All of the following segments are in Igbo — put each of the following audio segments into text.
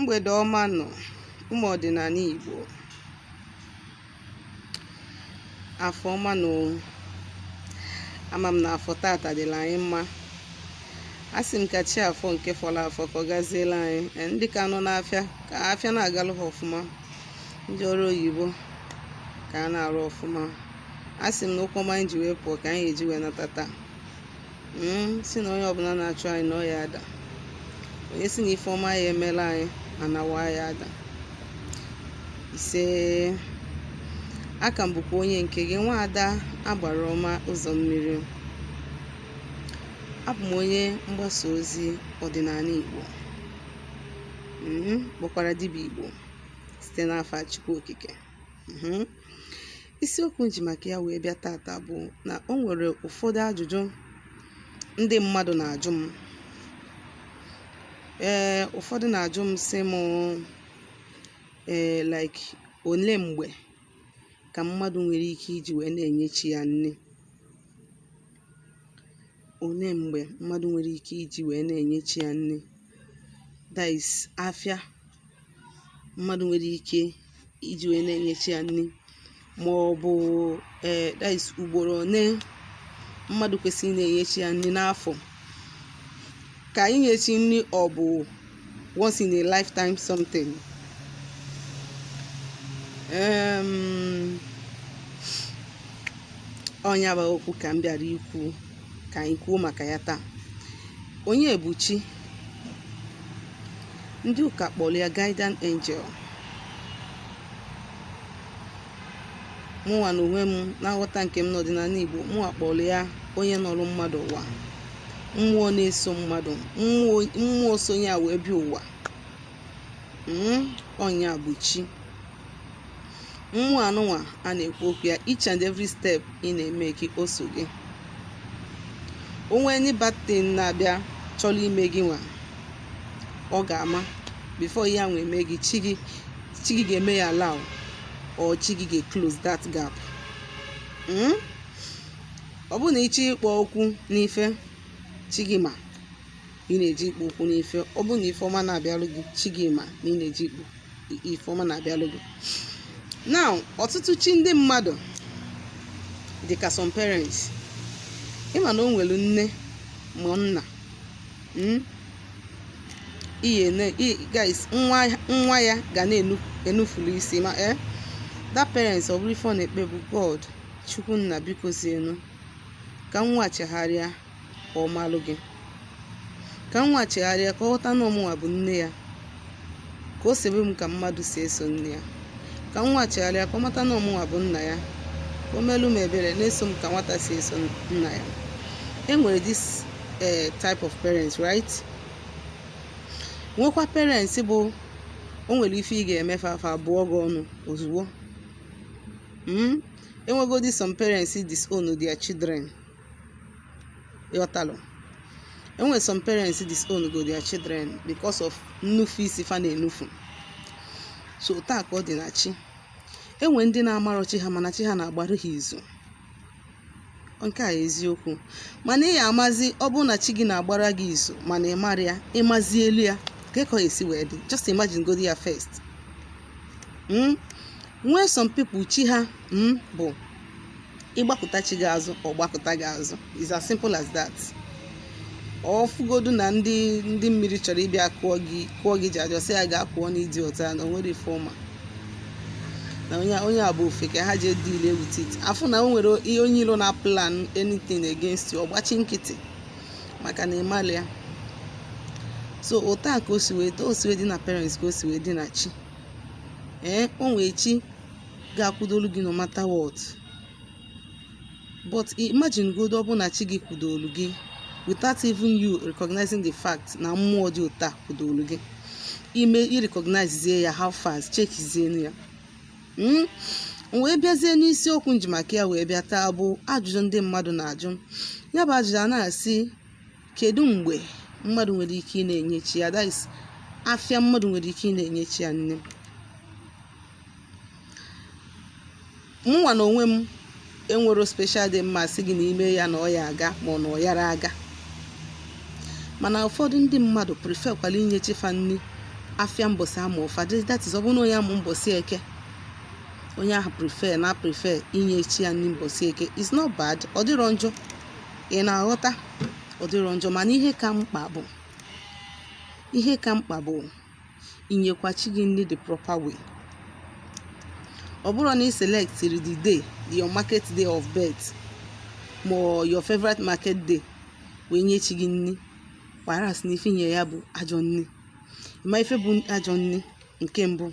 Mgbede ọma nụ, ụmụ ọdịnala Igbo. Afọ ọma nụ. Ama m na afọ tata dịla anyị mma. A sị m ka chi afọ nke fọrọ afọ ka ọ gaziela anyị. Ndị ka nọ n'afịa ka afịa na-agalụ ha ọfụma. Ndị ọrụ oyibo ka a na-arụ ọfụma. A sị m na ụkwụ ọma anyị ji wee pụọ ka anyị eji wee nata taa. Sị na onye ọbụla na-achụ anyị na ọ ya ada. Onye sị na ife ọma ya emela anyị anawa ya ada. Ise. Aka m bụkwa onye nke gị, nwaada agbara ọma ụzọ mmiri. Abụ m onye mgbasa ozi ọdịnala Igbo, kpọkwara dibịa Igbo site n'afa Chukwu Okike. Isiokwu m ji maka ya wee bịa tata bụ na o nwere ụfọdụ ajụjụ ndị mmadụ na-ajụ m. Ee, ụfọdụ na-ajụ m sị m, ee, like ole mgbe ka mmadụ nwere ike iji wee na-enye chi ya nri? Ole mgbe mmadụ nwere ike iji wee na-enye chi ya nri? That is, afịa mmadụ nwere ike iji wee na-enye chi ya nri, ma ọ bụ, ee, that is ugboro one mmadụ kwesịrị na-enye chi ya nri n'afọ. Ka inye chi nri ọ bụ once in a lifetime something? Ọ nya bụ okwu ka m bịara ikwu, ka anyị kwuo maka ya taa. Onye bụ chi? Ndị ụka kpọrọ ya guardian angel. Mụnwa na onwe m, na nghọta nke m n'ọdịnala Igbo, mụnwa kpọrọ ya onye nọrọ mmadụ ụwa, mmụọ na-eso mmadụ, mmụọ so ya wee bịa ụwa. Ọ nya bụ chi. Mmụọ anụnwa a na-ekwu okwu ya, each and every step ị na-eme ka o so gị. O nwee any bad thing na-abịa chọrọ ime gị nwa, ọ ga-ama before ihe ahụ eme gị. Chi gị ga-eme ya allow, or chi gị ga-close that gap. Ọ bụrụ na ị chọọ ịkpọ okwu n'ife, chi gị ma ị na-eji ikpo okwu n'ife. Ọ bụrụ na ife ọma na-abịalụ gị, chi gị ma na ị na-eji ikpo ife ọma na-abịalụ gị. Now, ọtụtụ chi ndị mmadụ dịka some parents, ịma na o nwere nne ma nna, iye guys, nwa ya ga na-enufulu isi ma that parents, ọ bụrụ ife ọ na-ekpe bụ, "God, Chukwu nna, biko zienu ka nwa chegharịa, ka ọ malụ gị, ka nwa chegharịa, ka ọ ghọta na ọmụnwa bụ nne ya, ka o sebe m ka mmadụ si eso nne ya, ka nwa chegharịa, ka ọ mata na ọmụnwa bụ nna ya, ka o melụ m ebere, na-eso m ka nwata si eso nna ya." E nwere this type of parents, right? Nwekwa parents bụ o nwere ife ị ga-emefe afa abụọ gị ọnụ ozugbo. Enwegodi some parents disown their children, ịghọtalụ? Enwere some parents disown go their children because of nnufu isi fa na-enufu. So taa ka ọ dị na chi. Enwe ndị na-amarọ chi ha, mana chi ha na-agbarụ ha izu. Nke a eziokwu, mana ị ya amazi. Ọ bụrụ na chi gị na-agbara gị izu mana ị mara ya, ịmazi elu ya ka ka ọ esi wee dị. Just imagine godi ya first. Nwee some people chi ha bụ ịgbakụta chi gị azụ, ọ gbakụta gị azụ. Is as simple as that. Ọ fụgodu na ndị mmiri chọrọ ịbịa kụọ gị, kụọ gị ji ajọ, sị ya gaa pụọ n'ịdị ụta na o nwere ife ọma na onye a bụ ofe ka ha jee deal with it. Afụ na o nwere ihe onye iro na plan anything against you, ọ gbachi nkịtị maka na ịmalị ya. So ụta ka o si wee dị na parents, ka o si wee dị na chi. Ee, o nwee chi ga-akwụdolu gị no matter what. But imagine godo, ọ bụ na chi gị kwudolu gị without even you recognizing the fact na mmụọ dị ụta kwudolu gị, ime i recognize ya, how fast chekizienu ya. M wee bịazie n'isiokwu nji maka ya wee bịa taa, bụ ajụjụ ndị mmadụ na-ajụ. Ya bụ ajụjụ a na-asị, kedu mgbe mmadụ nwere ike ị na-enye chi ya, that is, afịa mmadụ nwere ike ị na-enye chi ya nne? Mụnwa na onwe m enwero special dị mma sị gị na ime ya na ọ ya aga, ma ọ na ọ yara aga. Mana ụfọdụ ndị mmadụ prefer kwala inye chi fa nri Afịa mbọsị amụ ụfa, that is, ọ bụrụ na onye amụ mbọsị Eke, onye ahụ prefer na prefer inye chi ya nri mbọsị Eke. It's not bad, ọ dịrọ njọ. Ị na-aghọta? Ọ dịrọ njọ, mana ihe ka mkpa bụ inyekwa chi gị nri the proper way. Ọ bụrụ na ị selectiri the day, your market day of birth ma your favorite market day, wee nye chi gị nri, whereas na ife nye ya bụ ajọ nri. Ma ife bụ ajọ nri nke mbụ,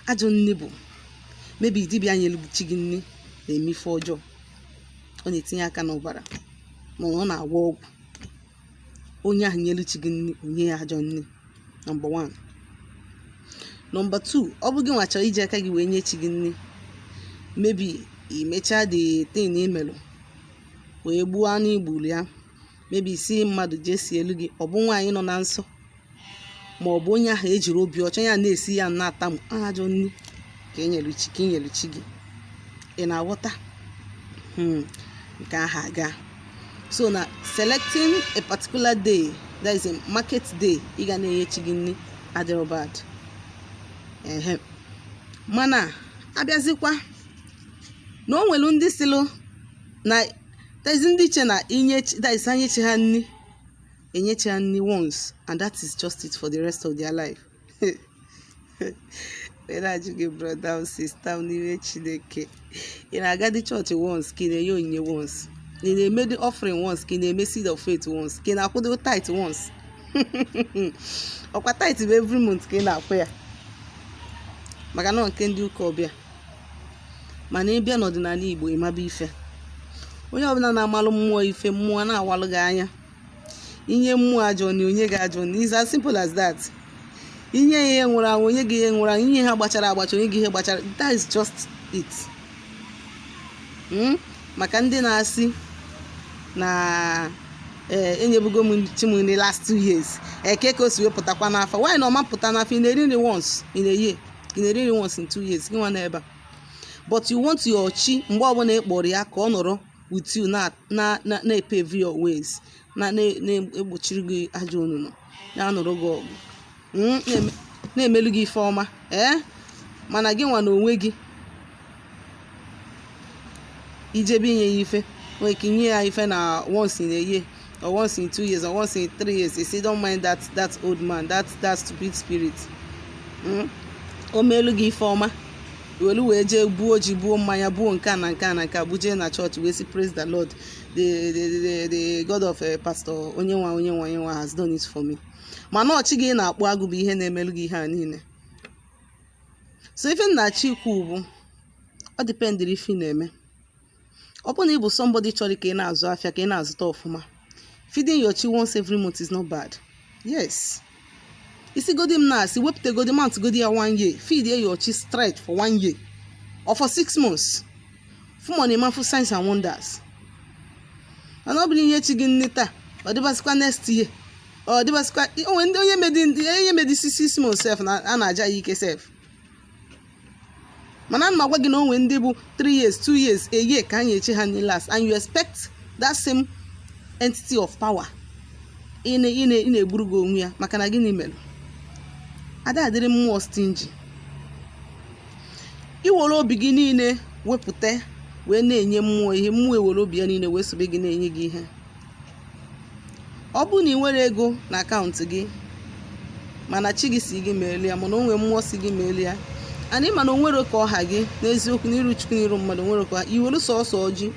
Ajọ nri bụ maybe dibịa nyelu chi gị nri na-eme ife ọjọọ, ọ na-etinye aka n'ọbara ma ọ na-agwọ ọgwụ. Onye ahụ nyelu chi gị nri, onye ya ajọ nri, number 1. Number 2, ọ bụ gị nwa chọrọ iji aka gị wee nye chi gị nri, maybe imechaa the thing imelụ wee gbuo anụ igburu ya, maybe si mmadụ jee sie elu gị, ọ bụ nwaanyị nọ na nsọ ma ọ bụ onye ahụ ejiri obi ọcha ya na-esi ya na-atamu, ajọ nri ka enyelu chi, ka inyelu chi gị. Ị na-aghọta? Nke ahụ aga. So na selecting a particular day, that is a market day, ị ga na-enye chi gị nri, adịrọ bad. Ehe, mana abịazikwa na o nwere ndị silụ na, that is, ndị iche na inye, that is, anye chi ha nri, enyechi ha nri once and that is just it for the rest of their life. Wee na-ajụ gị, brother m, sister m n'ime Chineke, ị na-aga dị chọọchị once, ka ị na-enye onyinye once, ị na-eme the offering once, ka ị na-eme seed of faith once, ka ị na-akwụdo tithe once? Ọkwa tithe bụ every month ka ị na-akwụ ya, maka na nke ndị ụka ọbịa. Mana ịbịa n'ọdịnala Igbo, ịmaba ife onye ọbụla na-amalụ mmụọ, ife mmụọ na-awalụ gị anya. Inye mmụọ ajọ na onye gị ajọ na, is as simple as that. Inye ya ihe nwụrụ anwụ, onye gị ihe nwụrụ anwụ. Inye ha gbachara agbacha, onye gị ihe gbachara. That is just it. Maka ndị na-asị na ee, enyebugo m chi m nri last 2 years, eke ka o si wepụtakwa n'afọ nwaanyị na ọma pụta n'afọ. Ị na-eri nri once in a year, ị na-eri nri once in 2 years, gị nwa n'ebe a, but you want your chi, mgbe ọbụla ị kpọrọ ya, ka ọ nọrọ with you na na na na-epave your ways, na na-egbochiri gị ajọ onunu, na-anụrụ gị ọgụ, na-emelu gị ife ọma. Ee, mana gị nwa na onwe gị, ijebe inye ya ife, nwere ike inye ya ife na once in a year or once in 2 years or once in 3 years. You say, "Don't mind that old man, that stupid spirit." O meelu gị ife ọma, welu wee jee buo ji, buo mmanya, buo nke a na nke a na nke a, bujee na chọọchị wee sị, "Praise the Lord, the God of pastor onye nwa, onye nwa, onye nwa has done it for me." Mana ọchị gị na-akpụ agụ bụ ihe na-emelu gị ihe a niile. So ife nna chi ikwu bụ, ọ dependịrị ife ị na-eme. Ọ bụrụ na ị bụ somebody chọrọ ka ị na-azụ afịa, ka ị na-azụta ọfụma, feeding your chi once every month is not bad. Yes, isigodi m na-asị, wepụtagodi month godi ya one year, feed your chi straight for one year or for 6 months, fụ na ịmafụ signs and wonders. Mana ọ bụrụ inye chi gị nne taa, ọ dịbasịkwa next year, ọ dịbasịkwa onwe ndị onye medi, onye medi 6 months sef na a na-aja ya ike sef. Mana ana m agwa gị na onwe ndị bụ 3 years, 2 years, a year ka anyị eche ha nri last, and you expect that same entity of power ị na-egburu gị onwe ya. Maka na gịnị mere ada adịrị mmụọ stingy? Iwere obi gị niile wepụta wee na-enye mmụọ ihe, mmụọ ewere obi ya niile wee sobe gị na-enye gị ihe. Ọ bụrụ na ị nwere ego na akaụntụ gị, mana chi gị si gị meelu ya, mana o nwee mmụọ si gị meelu ya, ana ịma na o nwere ka ọha gị n'eziokwu n'iru Chukwu, n'iru mmadụ nwere ka i were sọọsọ ọjị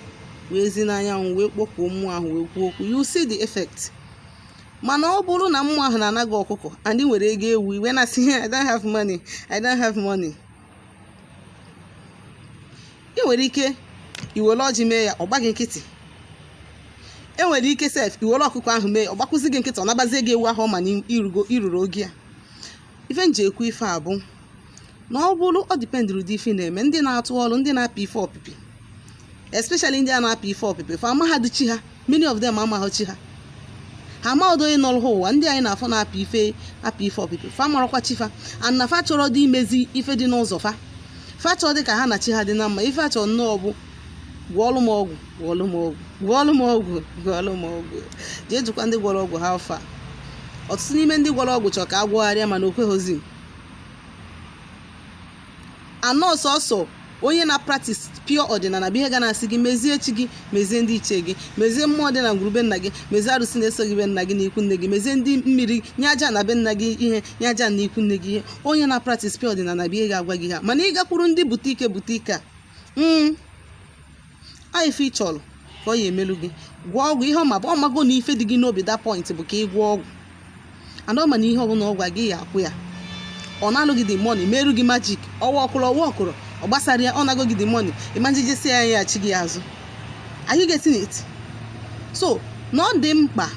wee zi n'anyanwụ wee kpọkuo mmụọ ahụ wee kwuo okwu, you see the effect. Mana ọ bụrụ na mmụọ ahụ na-ana gị ọkụkọ and ị nwere ego ewu, iwe na-asị, "I don't have money, I don't have money," ị nwere ike iwere ọjị mee ya, ọ gba gị nkịtị. E nwere ike sef iwere ọkụkọ ahụ mee ya, ọ gbakwụzi gị nkịtị, ọ nabazie gị ewu ahụ. Ọ ma na irugo iruru oge ya. Ife nji ekwu ife a bụ na ọ bụrụ, ọ dependịrị ụdị ife ị na-eme. Ndị na-atụ ọrụ, ndị na-apị ife ọpịpị, especially ndị a na-apị ife ọpịpị, fa amaghadị chi ha. Many of them amaghị chi ha, ha amaghị onye nọrọ ha ụwa. Ndị anyị na-afọ na-apị ife, apị ife ọpịpị, fa marakwa chi fa, and na fa chọrọ dị imezi ife dị n'ụzọ fa. Fa chọrọ dị ka ha na chi ha dị na mma. Ife a chọrọ nnọọ bụ, "Gwọọlụ m ọgwụ, gwọọlụ m ọgwụ, gwọọlụ m ọgwụ, gwọọlụ m ọgwụ." Jee jụkwa ndị gwọrọ ọgwụ ha. Afa Ọtụtụ n'ime ndị gwọrọ ọgwụ chọrọ ka a gwọgharịa, mana o kweghịzi. Anọ sọsọ onye na practice pure ọdịnala bụ ihe ga na-asị gị mezie chi gị, mezie ndị ichie gị, mezie mmụọ dị na ngwurube nna gị, mezie arụsị na-eso gị be nna gị na ikwu nne gị, mezie ndị mmiri, nye aja na be nna gị ihe, nye aja na ikwu nne gị ihe. Onye na practice pure ọdịnala bụ ihe ga-agwa gị ha. Mana ị gakwuru ndị bute ike, bute ike a, a ife ị chọrọ ka ọ ya emelu gị, gwọọ ọgwụ. Ihe ọma bụ ọmago na ife dị gị n'obi, that point bụ ka ị gwọọ ọgwụ, and ọ ma na ihe ọbụla ọ gwa gị ya akwụ ya. Ọ na-alụ gị the money, meru gị magic, ọwa ọkụrụ, ọwa ọkụrụ, ọ gbasara ya. Ọ nago gị the money, ịma njijesi ya ya chi gị azụ. Are you getting it? So na ọ dị mkpa,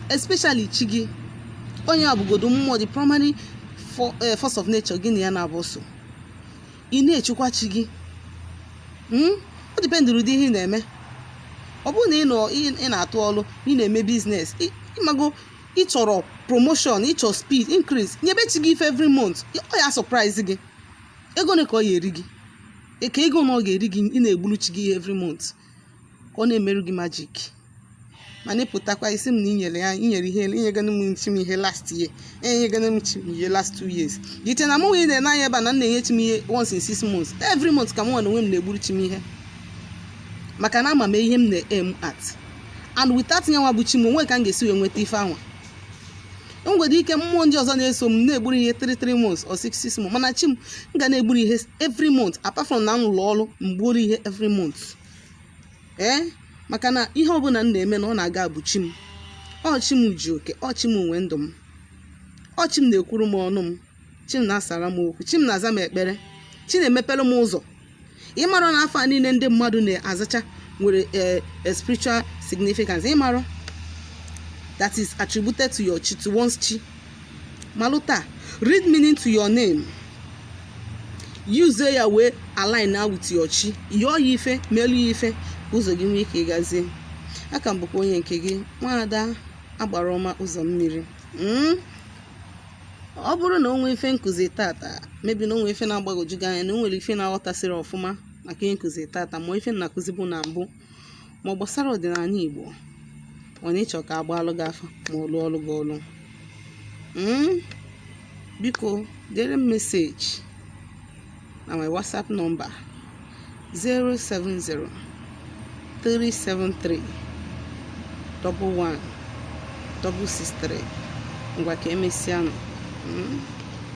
especially chi gị, onye a bụgodo mmụọ, the primary force of nature gị na ya na-abụ. So ị na-echukwa chi gị. Ọ dependịrị ụdị ihe ị na-eme. Ọ bụrụ na ị nọ, ị na-atụ ọrụ, ị na-eme business, ịmago ị chọrọ promotion, ị chọrọ speed increase, nyebe chi gị ife every month. Ọ ya surprise gị ego ole ka ọ ya eri gị, ka ego na ọ ga-eri gị. Ị na-egburu chi gị ihe every month ka ọ na-emerụ gị magic. Mana ịpụtakwa isi m na inyere ya, inyere ihe, inyegana m chi m ihe last year, enyegana m chi m ihe last 2 years. Iche na mụ nwunye na-ene anya ebe a na m na-enye chi m ihe once in 6 months, every month ka m nwa na onwe m na-egburu chi m ihe, maka na ama m ihe m na-aim at, and without nyanwa bụ chi m onwe ka m ga-esi wee nweta ife anwa. Enwere ike mmụọ ndị ọzọ na-eso m na-egburu ihe 3 3 months or 6 6 months, mana chi m, m ga na-egburu ihe every month. Apart from na m lụrụ ọrụ, m gbuoro ihe every month, ee, maka na ihe ọbụla m na-eme na ọ na-aga bụ chi m. Ọ chi m ji oke, ọ chi m nwe ndụ m, ọ chi m na-ekwuru m ọnụ m, chi m na-asara m okwu, chi m na-aza m ekpere, chi na-emepere m ụzọ. Ịmara na afọ a niile ndị mmadụ na-azacha nwere a spiritual significance, ịmara that is attributed to your chi, to one's chi. Malụ taa, read meaning to your name, use ya wee align now with your chi, yọọ ya ife, melu ya ife, ka ụzọ gị nwee ike ịgazie. Aka m bụkwa onye nke gị, Nwaada Agbara Ọma Ụzọ Mmiri. Ọ bụrụ na o nwee ife nkụzi tata, mebi na o nwee ife na-agbagwoju gị anya, na o nwere ife na-aghọtasịrị ọfụma maka ihe nkụzi tata, ma ife na-akụzi bụ na mbụ, ma ọ gbasara ọdịnala Igbo, ọ na ịchọ ka agbaalụ gị afa, ma ọ lụọ ọlụ gị ọlụ, biko dere m message na my WhatsApp number 070 373 11 663. Ngwa, ka emesịanụ.